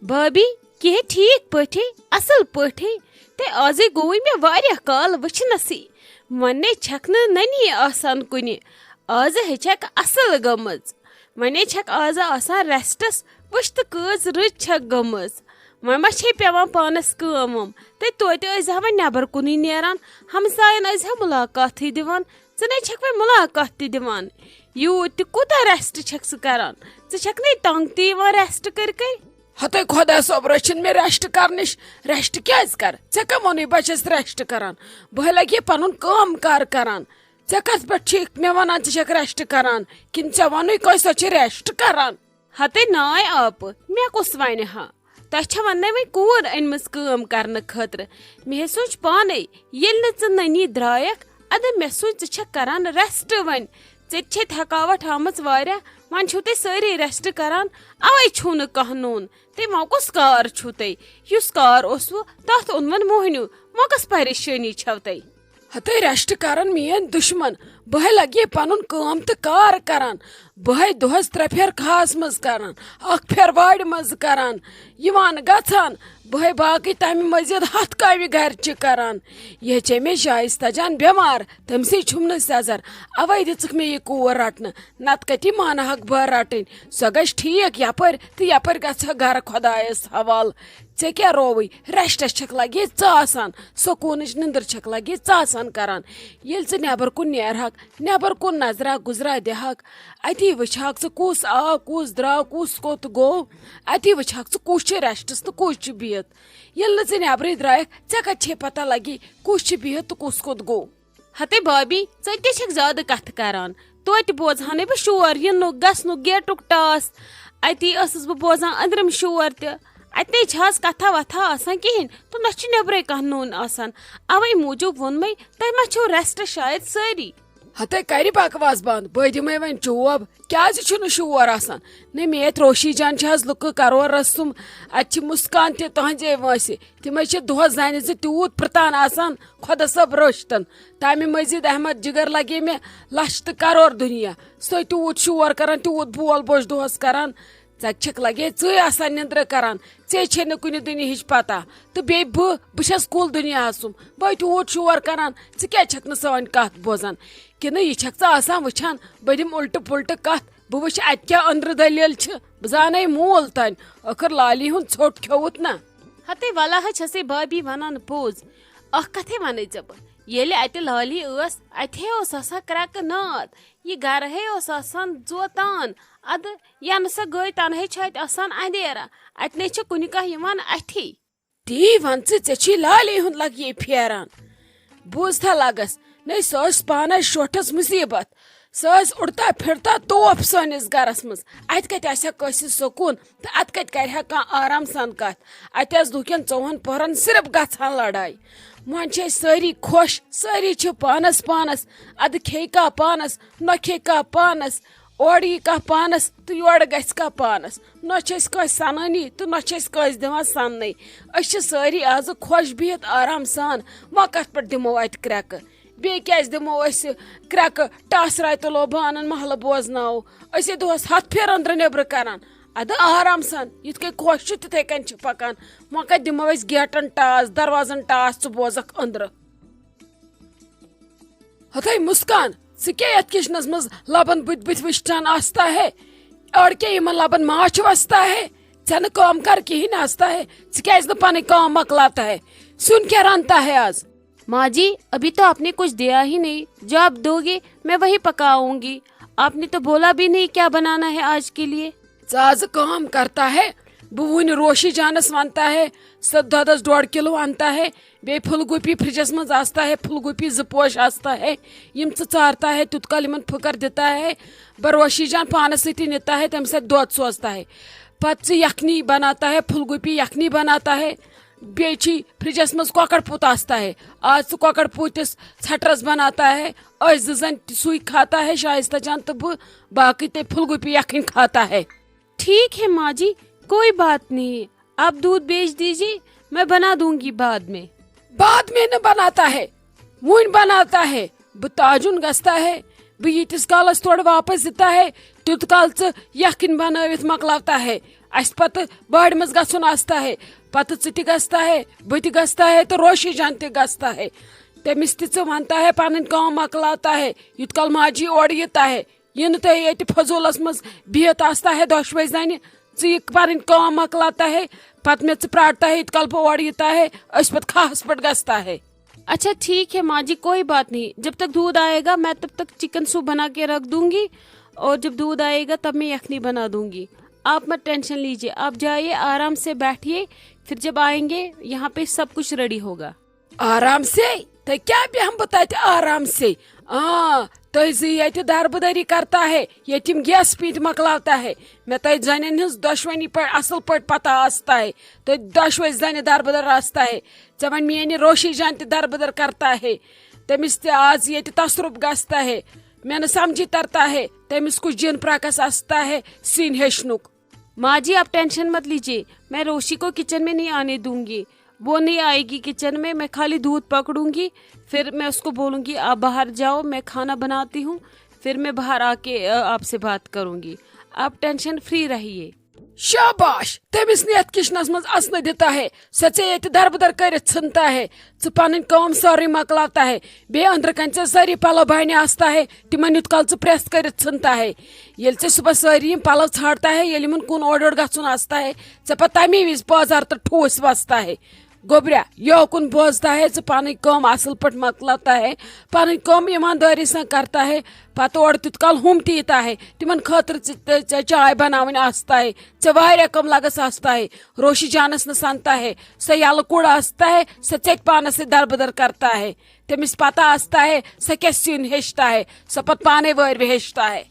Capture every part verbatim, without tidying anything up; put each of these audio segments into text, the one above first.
بھابی، کینٛہہ ٹھیک پٲٹھۍ، اصل پٲٹھۍ۔ تہٕ آزے گوٚوُے مےٚ واریاہ کال وٕچھنَسٕے۔ وۄنۍ نے چھکھ نہٕ نٔنی آسان کُنہِ۔ آز ہے چھکھ اصل گٔمٕژ۔ وۄنۍ ہے چھکھ آز آسان ریسٹس۔ وٕچھ تہٕ کۭژ رٕژ چھکھ گٔمٕژ۔ وۄنۍ ما چھے پٮ۪وان پانس کٲم وٲم؟ تہٕ توتہِ ٲسۍ زِ ہا وۄنۍ نٮ۪بر کُنُے نیران، ہمساین ٲسۍ ہا مُلاقاتٕے دِوان۔ ژٕ نے چھکھ وۄنۍ مُلاقات تہِ دِوان۔ یوٗت تہِ کوٗتاہ ریسٹ چھکھ ژٕ کران؟ ژٕ چھکھ نے تنگ تہِ یِوان ریسٹ کٔرۍ کٔرۍ؟ ہتے خۄدا صٲب رٔچھِن مےٚ ریسٹ کرنِش۔ ریسٹ کیازِ کر؟ ژےٚ کم ووٚنُے بہٕ چھس ریسٹ کران؟ بہٕ ہے لگے پنُن کٲم کار کران۔ ژےٚ کتھ پٮ۪ٹھ چھُے مےٚ ونان ژٕ چھکھ ریسٹ کران؟ کِنہٕ ژےٚ ووٚنُے کٲنٛسہِ سۄ چھِ ریسٹ کران؟ ہتے ناے آپہٕ، مےٚ کُس ونہِ ہا؟ تۄہہِ چھےٚ وۄنۍ نٔوٕے کوٗر أنمٕژ کٲم کرنہٕ خٲطرٕ۔ مےٚ ہے سوٗنٛچ پانے، ییٚلہِ نہٕ ژٕ نٔنی درٛایکھ، ادٕ مےٚ سوٗنٛچ ژٕ چھکھ کران ریسٹ وۄنۍ۔ ژےٚ تہِ چھے تھکاوٹھ آمٕژ واریاہ، وۄنۍ چھِو تُہۍ سٲری ریسٹ کران، اوے چھُو نہٕ کانٛہہ نوٗن۔ تہٕ وۄنۍ کُس کار چھُو تۄہہِ؟ یُس کار اوسوٕ، تتھ اوٚنوٕ موہنیو، وۄنۍ کۄس پریشٲنی چھو تۄہہِ؟ ہتے ریسٹ کرن میٲنۍ دشمن، بہٕ ہے لگے پنُن کٲم تہٕ کار کران۔ بہٕ ہے دۄہس ترٛےٚ پھر کھاہس منٛز کران، اکھ پھر وارِ منٛز کران، یِوان گژھان۔ بہٕ ہے باقٕے تمہِ مٔزیٖد ہتھ کامہِ گرچہِ کران۔ یہِ ہے چھے مےٚ شایستہ جان بٮ۪مار، تٔمۍ سٕے چھُم نہٕ سٮ۪زر۔ اوے دِژٕکھ مےٚ یہِ کوٗر رٹنہٕ، نتہٕ کتہِ مانہٕ ہاکھ بہٕ رٹٕنۍ؟ سۄ گژھِ ٹھیٖک یپٲرۍ تہٕ یپٲرۍ گژھِ ہا گرٕ خۄدایس حوالہٕ۔ ژےٚ کیٛاہ رووٕے؟ ریسٹس چھکھ لگے ژٕ آسان، سکوٗنٕچ نندٕر چھکھ لگے ژٕ آسان کران۔ ییٚلہِ ژٕ نٮ۪بر کُن نیرہکھ، نٮ۪بر کُن نظرا گُزرا دِہکھ، اتی وٕچھہکھ ژٕ کُس آو، کُس درٛاو، کُس کوٚت گوٚو۔ اتی وٕچھہکھ ژٕ کُس چھُ ریسٹس تہٕ کُس چھُ بِہِتھ۔ ییٚلہِ نہٕ ژٕ نٮ۪برٕے درٛایکھ، ژےٚ کتہِ چھے پتہ لگی کُس چھُ بِہِتھ تہٕ کُس کوٚت گوٚو؟ ہتے بابی، ژٕ تہِ چھکھ زیادٕ کتھٕ کران۔ توتہِ بوزہانے بہٕ شور، یِنُک گژھنُک، گیٹُک ٹاس۔ اتی ٲسٕس بہٕ بوزان أنٛدرِم شور تہِ۔ اتے چھا آز کتھا وتھا آسان کہیٖنۍ، تہٕ نہ چھُ نیبرے کانٛہہ نوٚن آسان۔ اوے موٗجوٗب ووٚنمے، تۄہہِ ما چھو ریسٹ شاید سٲری؟ ہتے کرِ بکواس بند، بہٕ دِمے وۄنۍ چوب۔ کیازِ چھُنہٕ شور آسان؟ نہ، مےٚ اتہِ روشی جان چھِ حظ لُکہٕ کرور رسوم، اتہِ چھِ مسکان تہِ تہنٛزے وٲنٛسہِ۔ تِمے چھِ دۄہس زنہِ زٕ تیوٗت پرتان آسان، خۄدا صٲب رٔچھتن۔ تمہِ مزید احمد جگر لگے مےٚ لچھ تہٕ کرور دُنیا۔ سُے تیوٗت شور کران، تیوٗت بول بوش دۄہس کران۔ ژٕ چھکھ لگے ژٕے آسان نندرٕ کران، ژےٚ چھے نہٕ کُنہِ دُنیہٕچ پتہ۔ تہٕ بیٚیہِ بہٕ، بہٕ چھس کُل دُنیاہس سُم، بہٕ تیوٗت شور کران، ژٕ کیازِ چھکھ نہٕ سٲنۍ کتھ بوزان؟ کِنہٕ یہِ چھکھ ژٕ آسان وٕچھان، بہٕ دِمہٕ اُلٹہٕ پُلٹہٕ کتھ، بہٕ وٕچھِ اتہِ کیٛاہ أنٛدرٕ دٔلیٖل چھِ، بہٕ زانے مول تانۍ، ٲخٕر لالی ہُنٛد ژھوٚٹ کھیوٚوُتھ نا۔ ہتے ولہ ہا چھسے بھابی ونان پوٚز، اکھ کتھے ونَے ژےٚ بہٕ، ییٚلہِ اتہِ لالی ٲس، اتہِ ہے اوس آسان کرٛٮ۪کہٕ ناد، یہِ گرٕ ہے اوس آسان ژوتان۔ ادٕ ینہٕ سۄ گٔے، تنہے چھُ اتہِ آسان اندھیرا، اتہِ نے چھِ کُنہِ کانٛہہ یِوان اتھی۔ تی ون ژٕ، ژےٚ چھی لالی ہُنٛد لگیے پھیران۔ بوٗزتھا لگس، نے سۄ ٲس پانس شوٹھس مصیبت۔ سۄ ٲس اُڑتا پھِرتا توپ سٲنِس گرس منٛز۔ اتہِ کتہِ آسہِ ہا کٲنٛسہِ سکوٗن تہٕ اتہِ کتہِ کرِ ہا کانٛہہ آرام سان کتھ؟ اتہِ ٲس دُہکٮ۪ن ژوٚوُہن پۄہرن صرف گژھان لڑاے۔ وۄنۍ چھِ أسۍ سٲری خۄش، سٲری چھِ پانس پانس۔ ادٕ کھیٚیہِ کانٛہہ پانس، نۄ کھیٚیہِ کانٛہہ پانس۔ اورٕ یی کانٛہہ پانس تہٕ یورٕ گژھِ کانٛہہ پانس۔ نۄ چھِ أسۍ کٲنٛسہِ سنٲنی تہٕ نۄ چھِ أسۍ کٲنٛسہِ دِوان سننٕے۔ أسۍ چھِ سٲری آزٕ خۄش بِہِتھ آرام سان۔ وۄنۍ کتھ پٮ۪ٹھ دِمو اتہِ کرٛٮ۪کہٕ؟ بیٚیہِ کیٛازِ دِمو أسۍ کرٛٮ۪کہٕ؟ ٹاسراے تُلو بانن، محلہٕ بوزناوو۔ أسۍ ہے دۄہس ہتھ پھیرٕ أنٛدرٕ نیٚبرٕ کران۔ ادٕ آرام سان، یِتھ کٔنۍ خۄش چھُ تِتھے کٔنۍ چھِ پکان۔ وۄنۍ کتہِ دِمو أسۍ گیٹن ٹاس، دروازن ٹاس، ژٕ بوزکھ أنٛدرٕ؟ ہتھے مسکان، ژٕ کیٛاہ یتھ کچنس منٛز لبن بٕتھۍ بٕتھۍ وٕچھان آستا ہے؟ أڑۍ کیٛاہ یِمن لبن ماچھ وستا ہے؟ ژےٚ نہٕ کٲم کر کِہیٖنۍ آستا ہے؟ ژٕ کیٛازِ نہٕ پنٕنۍ کٲم مۄکلاوتا ہے؟ سیُن کیٛاہ رنتا ہے آز؟ ماں جی، ابھی تو آپ نے کچھ دیا ہی نہیں، جو آپ دو گے، میں وہی پکاؤں گی۔ آپ نے تو بولا بھی نہیں کیا بنانا ہے آج کے لیے۔ ژٕ آزٕ کٲم کرتا ہے، بہٕ وُنہِ روشی جانس ونتا ہے، سُہ دۄدس ڈۄڈ کِلوٗ انتا ہے، بیٚیہِ پھُل گوٗپی فرجس منٛز آستا ہے، پھُل گوٗپی زٕ پوش آستا ہے، یِم ژٕ ژارتا ہے، تیوٗت کال یِمن پھُکر دِتا ہے، بہٕ روشی جان پانس سۭتی نِتا ہے، تمہِ ساتہٕ دۄد سوزتا ہے، پتہٕ ژٕ یکھنی بناتا ہے، پھُل گوٗپی یکھنی بناتا ہے، بیٚیہِ چھی فرجس منٛز کۄکر پوٗت آستا ہے، آز ژٕ کۄکر پوٗتِس ژھٹرس بناتا ہے، أسۍ زٕ زن سُے کھاتا ہے، شایستہ جان تہٕ بہٕ، باقٕے تہِ پھُل گوٗپی یکھٕنۍ کھاتا ہے۔ ٹھیک ہے ماں جی، کوئی بات نہیں، آپ دودھ بیچ دیجیے، میں بنا دوں گی بعد میں۔ بعد میں نہ بناتا ہے، وُنۍ بناتا ہے، بہٕ تاجُن گژھتا ہے، بہٕ ییٖتِس کالس تورٕ واپس یِتا ہے، تیوٗت کال ژٕ یکھٕنۍ بنٲوِتھ مۄکلاوتا ہے۔ اسہِ پتہٕ وارِ منٛز گژھُن آستا ہے، پتہٕ ژٕ تہِ گژھتا ہے، بہٕ تہِ گژھتا ہے تہٕ روشی جان تہِ گژھتا ہے۔ تٔمِس تہِ ژٕ ونتا ہے، پنٕنۍ کٲم مۄکلاوتا ہے، یوٗت کال ماجی اورٕ یِتا ہے۔ یہِ نہٕ تۄہہِ ییٚتہِ فضوٗلس منٛز بِہِتھ آستا ہے دۄشوے زنہِ، ژٕ یہِ پنٕنۍ کٲم مۄکلاوتا ہے، پتہٕ مےٚ ژٕ پرٛارتا ہے، یوٗت کال بہٕ اورٕ یِتا ہے، أسۍ پتہٕ کھاہس پٮ۪ٹھ گژھتا ہے۔ اچھا ٹھیک ہے ماں جی، کوئی بات نہیں، جب تک دودھ آئے گا میں تب تک چکن سوپ بنا کے رکھ دوں گی، اور جب دودھ آئے گا تب میں یخنی بنا دوں گی۔ آپ مت ٹینشن لیجیے، آپ جائیے آرام سے بیٹھیے، پھر جب آئیں گے یہاں پہ سب کچھ ریڈی ہوگا۔ آرام سے؟ تۄہہِ کیٛاہ بیٚہمہٕ بہٕ تتہِ آرام سے؟ آ، تُہۍ زٕ ییٚتہِ دربٕدٔری کرتا ہے، ییٚتہِ یِم گیس پیٖنتۍ مۄکلاوتا ہے۔ مےٚ تۄہہِ زنٮ۪ن ہٕنٛز دۄشوٕنی پٲٹھۍ اصل پٲٹھۍ پتہ آستا ہے۔ تُہۍ دۄشوے زنہِ دربٕدر آستا ہے۔ ژےٚ وۄنۍ میٛانہِ روشی جان تہِ دربٕدر کرتا ہے۔ تٔمِس تہِ آز ییٚتہِ تصرُف گژھتا ہے۔ مےٚ نہٕ سمجھی ترتا ہے، تٔمِس کُس جِن پرٛکس آستا ہے سِنۍ ہیٚچھنُک۔ ماں جی، آپ ٹینشن مت لیجیے، میں روشی کو کچن میں نہیں آنے دوں گی، وہ نہیں آئے گی کچن میں، میں خالی دودھ پکڑوں گی، پھر میں اس کو بولوں گی، آپ باہر جاؤ، میں کھانا بناتی ہوں، پھر میں باہر آ کے آ، آپ سے بات کروں گی۔ آپ ٹینشن فری رہیے۔ شاباش، تٔمِس نہٕ یتھ کچنس منٛز اژنہٕ دِتا ہے، سۄ ژےٚ ییٚتہِ دربٕدر کٔرِتھ ژھٕنتا ہے۔ ژٕ پنٕنۍ کٲم سٲرٕے مۄکلاوتا ہے، بیٚیہِ أنٛدرٕ کنہِ ژےٚ سٲری پلو بانہِ آستا ہے، تِمن یوٗت کال ژٕ پریس کٔرِتھ ژھٕنتا ہے۔ ییٚلہِ ژےٚ صُبحس سٲری یِم پلو ژھانڈتا ہے، ییٚلہِ یِمن کُن اورٕ یورٕ گژھُن آستا ہے، ژےٚ پتہٕ تمی وِزِ پٲزار تہٕ ٹھوٗسۍ وستا ہے۔ گوٚبریا، یوکُن بوزتا ہے، ژٕ پنٕنۍ کٲم اصل پٲٹھۍ مۄکلاوتا ہے، پنٕنۍ کٲم ایماندٲری سان کرتا ہے، پتہٕ اورٕ تیوٗت کال ہُم تہِ ییٖتا ہے، تِمن خٲطرٕ ژٕ، ژےٚ، ژےٚ چاے بناوٕنۍ آستا ہے، ژےٚ واریاہ کٲم لگس آستا ہے، روشی جانس نہٕ سنتا ہے، سۄ یلہٕ کوٗر آستا ہے، سۄ ژےٚ تہِ پانس سۭتۍ دربٕدر کرتا ہے، تٔمِس پتہ آستا ہے، سۄ کیٛاہ سیُن ہیٚچھتا ہے، سۄ پتہٕ پانے وٲرِو ہیٚچھتا ہے۔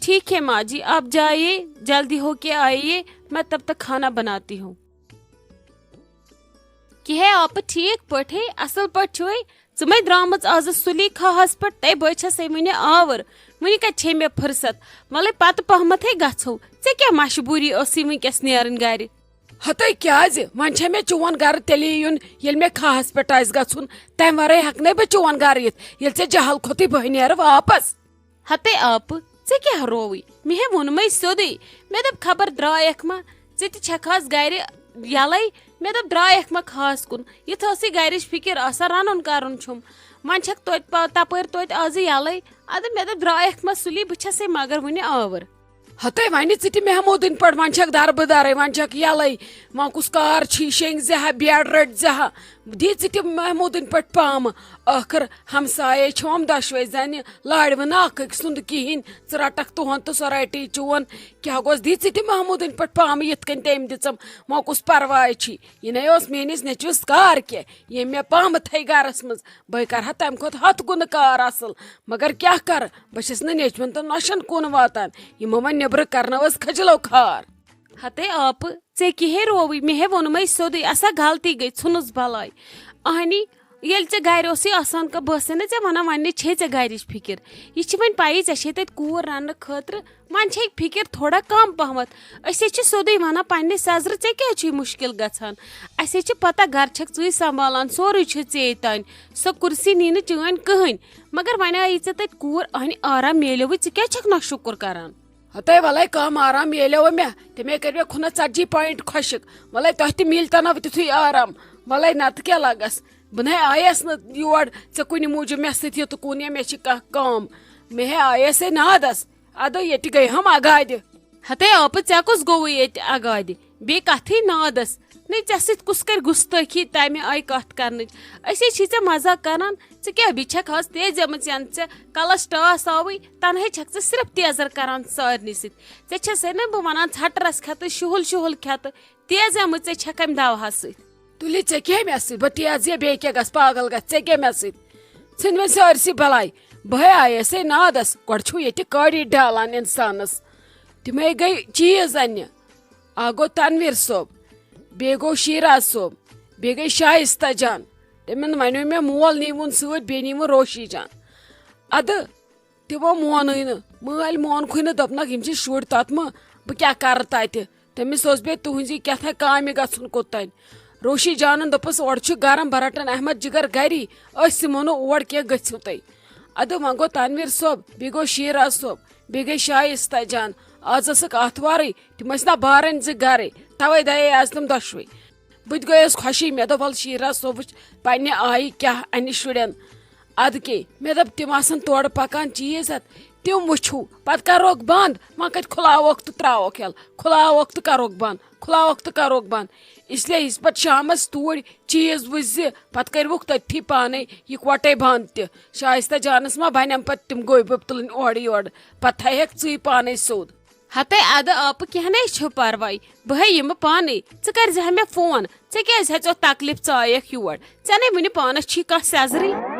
ٹھیک ہے ماں جی، آپ جائیے، جلدی ہو کے آئیے، میں تب تک کھانا بناتی ہوں۔ کہِ ہے آپ ٹھیک پٲٹھۍ، اصل پٲٹھۍ چھُوے؟ ژٕ مَے درٛامٕژ آزٕ سُلی کھاہَس پٮ۪ٹھ، تَے بہٕ چھَسے وٕنہِ آوٕر۔ وٕنہِ کَتہِ چھے مےٚ فرصت؟ وَلَے پَتہٕ پَہمَتھٕے گژھو۔ ژےٚ کیٛاہ مجبوٗری ٲسٕے وٕنۍکٮ۪س نیرٕنۍ گَرِ؟ ہَتَے کیٛازِ؟ وۄنۍ چھےٚ مےٚ چون گَرٕ تیٚلے یُن، ییٚلہِ مےٚ کھاہَس پٮ۪ٹھ آسہِ گژھُن۔ تَمہِ وَرٲے ہٮ۪کہٕ نَے بہٕ چون گَرٕ یِتھ۔ ییٚلہِ ژےٚ جہل کھوٚتُے، بہٕ نیرٕ واپَس۔ ہتے آپہٕ، ژےٚ کیٛاہ رووٕے؟ مےٚ ہے ووٚنمَے سیوٚدُے۔ مےٚ دوٚپ، خبر درٛایَکھ ما، ژٕ تہِ چھَکھ آز گَرِ یَلَے۔ مےٚ دوٚپ، درٛایَکھ ما خاص کُن؟ یِتھ ٲسٕے گَرِچ فِکِر آسان، رَنُن کَرُن چھُم۔ وۄنۍ چھَکھ توتہِ پا-، تَپٲرۍ توتہِ آزٕ یَلَے۔ اَدٕ مےٚ دوٚپ، درٛایَکھ ما سُلی؟ بہٕ چھَسَے مگر وٕنہِ آوٕر۔ ہتے وَنہِ ژٕ تہِ محموٗدٕنۍ پٲٹھۍ، وۄنۍ چھَکھ دَربٕدَرٕے، وۄنۍ چھَکھ یَلَے۔ وۄنۍ کُس کار چھی، شیٚنٛگۍ زِ ہا، بیڈ رٔٹۍ زِ ہا۔ دی ژٕ تہِ محموٗدٕنۍ پٲٹھۍ پامہٕ۔ ٲخٕر ہمسایے چھوم دۄشوے زنہِ، لاڑِ وٕ نہٕ اکھ أکۍ سُنٛد کِہیٖنۍ۔ ژٕ رٹکھ تُہُنٛد تہٕ سۄ رٹی چون۔ کیٛاہ گوٚژھ؟ دی ژٕ تہِ محموٗدٕنۍ پٲٹھۍ پامہٕ یِتھ کٔنۍ تٔمۍ دِژم۔ وۄنۍ کُس پرواے چھی؟ یہِ نے اوس میٲنِس نیٚچوِس کار کینٛہہ، ییٚمۍ مےٚ پامہٕ تھٲے گرس منٛز۔ بہٕ کرٕ ہا تمہِ کھۄتہٕ ہتھ گُنہٕ کار اصل، مگر کیٛاہ کرٕ؟ بہٕ چھس نہٕ نیٚچوٮ۪ن تہٕ نۄشن کُن واتان، یِمو وۄنۍ نیٚبرٕ کرنٲوٕس کھجلو کھار۔ ہتے آپہٕ، ژےٚ کیٛاہ ہے رووٕے؟ مےٚ ہے ووٚنمَے سیوٚدُے، اَسا غلطی گٔے، ژھٕنُس بَلاے۔ اَہنی، ییٚلہِ ژےٚ گَرِ اوسُے آسان کانٛہہ، بہٕ ٲسَے نہ ژےٚ وَنان، وۄنۍ نے چھے ژےٚ گَرِچ فِکِر۔ یہِ چھِ وۄنۍ پَیی، ژےٚ چھے تَتہِ کوٗر رَننہٕ خٲطرٕ، وۄنۍ چھے فِکِر تھوڑا کَم پَہمَتھ۔ أسۍ ہے چھِ سیوٚدُے وَنان پنٛنہِ سٮ۪زرٕ، ژےٚ کیٛازِ چھُے مُشکِل گژھان؟ اَسہِ ہے چھِ پَتہ، گَرٕ چھَکھ ژٕے سنٛبھالان، سورُے چھُے ژے تانۍ۔ سۄ کُرسی نی نہٕ چٲنۍ کٕہٕنۍ۔ مگر وۄنۍ آیی ژےٚ تَتہِ کوٗر، اَہنہِ آرام میلیووُے، ژٕ کیٛازِ چھَکھ ناشُکُر کَران؟ ہتے ولے کم آرام میلیو مےٚ، تٔمے کٔرۍ مےٚ کھُنس ژتجی پوینٹ خۄشک۔ ولے تۄہہِ تہِ میلہِ تنہ تیُتھُے آرام۔ ولے نتہٕ کیٛاہ لگس؟ بہٕ نے آیس نہٕ یور ژےٚ کُنہِ موٗجوٗب مےٚ سۭتۍ یہِ تہٕ کُن یا مےٚ چھِ کانٛہہ کٲم۔ مےٚ ہے آیسے نادس۔ ادٕ ییٚتہِ گٔے ہم اگادِ۔ ہتے آپہٕ، ژےٚ کُس گوٚوُے ییٚتہِ اگادِ؟ بیٚیہِ کتھٕے نادس۔ نے ژےٚ سۭتۍ کُس کرِ گُستٲخی تمہِ آیہِ کتھ کرنٕچ؟ أسۍ ہے چھی ژےٚ مزاق کران۔ ژٕ کیٛاہ بیٚیہِ چھکھ آز تیزیمٕژ ینہٕ ژےٚ کلس ٹاس آوٕے؟ تنہے چھکھ ژٕ صرف تیزر کران سارنٕے سۭتۍ۔ ژےٚ چھسے نہ بہٕ ونان ژھٹرس کھٮ۪تہٕ شُہُل شُہُل کھٮ۪تہٕ تیزیمٕژ ژےٚ چھکھ امہِ دوہس سۭتۍ۔ تُلہِ ژےٚ کیٛاہ مےٚ سۭتۍ؟ بہٕ تیز یا بیٚیہِ کیٛاہ گژھ، پاگل گژھ، ژےٚ کیٛاہ مےٚ سۭتۍ؟ ژھٕنۍ وۄنۍ سٲرسٕے بلاے۔ بہے آیسے نادس، گۄڈٕ چھُو ییٚتہِ کٲڑی ڈالان انسانس۔ تِمے گٔے چیٖز اننہِ۔ اکھ گوٚو تنویر صٲب، بیٚیہِ گوٚو شیراز صٲب، بیٚیہِ گٔے شایستہ جان۔ تِمن ونیو مےٚ مول نیٖوُن سۭتۍ، بیٚیہِ نیٖوُن روشی جان۔ ادٕ تِمو مونُے نہٕ، مٲلۍ مونکھٕے نہٕ، دوٚپنکھ، یِم چھِ شُرۍ توٚتمہٕ، بہٕ کیٛاہ کرٕ تتہِ؟ تٔمِس اوس بیٚیہِ تُہنٛزی کیٛاہ تھانۍ کامہِ گژھُن کوٚتام۔ روشی جانن دوٚپُس، اورٕ چھُ گرم، بہٕ رٹن احمد جگر گری، أسۍ یِمو نہٕ اور کینٛہہ، گٔژھِو تُہۍ۔ ادٕ وۄنۍ گوٚو تنویر صٲب، بیٚیہِ گوٚو شیراز صٲب، بیٚیہِ گٔے شایستہ جان، آز ٲسٕکھ آتھوارٕے، تِم ٲسۍ نا بارٕنۍ زٕ گرے، توے دَیے آز تِم دۄشوے۔ بہٕ تہِ گٔیَس خۄشی، مےٚ دوٚپ، "وَلہٕ شیٖرا صٲبٕچ پننہِ آیہِ کیٛاہ اَنہِ شُرٮ۪ن اَدٕ کے؟" مےٚ دوٚپ، "تِم آسَن تورٕ پَکان چیٖز ہٮ۪تھ، تِم وٕچھو، پَتہٕ کَروکھ بنٛد، وۄنۍ کَتہِ کھُلاووکھ تہٕ ترٛاووکھ یَلہٕ، کھُلاووکھ تہٕ کَروکھ بنٛد، کھُلاووکھ تہٕ کَروکھ بنٛد۔" اس لیے یِژھ پَتہٕ شامَس توٗرۍ چیٖز وٕچھ زِ پَتہٕ کٔرِوُکھ تٔتھی پانَے یِکوَٹَے بنٛد تہِ۔ شایستہ جانَس ما بَنٮ۪م پَتہٕ تِم گوٚبۍ ووٚبۍ تُلٕنۍ اورٕ یورٕ، پَتہٕ تھایہَکھ ژٕے پانَے سیوٚد۔ ہتے ادٕ آپہٕ، کینٛہہ نے چھُ پرواے، بہٕ ہے یِمہٕ پانے، ژٕ کٔرۍ زِ ہا مےٚ فون، ژےٚ کیٛازِ ہیژیو تکلیف، ژٕ آیکھ یور، ژےٚ نے وُنہِ پانس چھی کانٛہہ سیزرٕے۔